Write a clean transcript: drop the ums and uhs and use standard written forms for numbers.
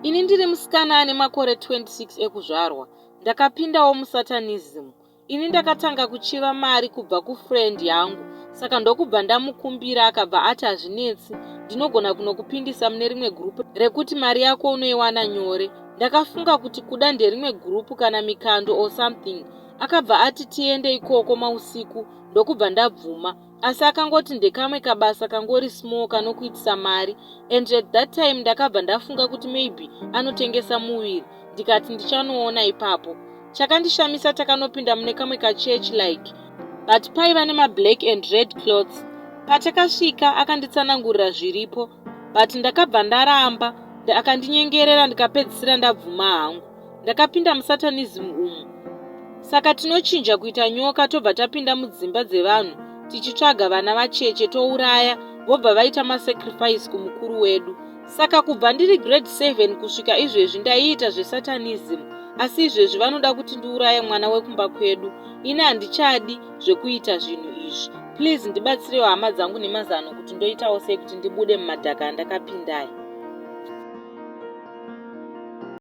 Ini ndiri musikana ane makore 26 ekuzvarwa. Ndakapindawo muSatanism. Ini ndakatanga kuchiva mari kubva kufriend yangu saka ndokubva ndamukumbira akabva ati hazvinetsi ndinogona kunokupindisa mune rimwe group rekuti mari yako unoiwana nyore. Ndakafunga kuti kuda nderimwe group kana mikando or something. Akabva ati tiende ikoko mausiku ndokubva ndabvuma asi akangoti ndekamwe kabasa kangori small kanokuitisa mari and at that time ndakabva ndafunga kuti maybe anotengesa muviri ndikati ndichanoona ipapo. Chakandishamisa takanopinda mune kamwe kachurch like but paiva nemablack and red cloths. Patakasvika akanditsanangurira zviripo but ndakabva ndaramba akandinyengerera ndikapedzisira ndabvuma hangu. Ndakapinda musatanism umu. Saka tinochinja kuita nyoka tobva tapinda mudzimba dzevanhu tichitsvaga vana vacheche touraya vobva vaita masacrifice kumukuru wedu. Saka kubva ndiri grade 7 kusvika izvezvi ndaiita zvesatanism asi izvezvi vanoda kuti ndiuraye mwana wekumba kwedu. Ini handichadi zvekuita zvinhu izvi. Please ndibatsirewo hama dzangu nemazano kuti ndoitawo sei kuti ndibude mumadhaka andakapindaya.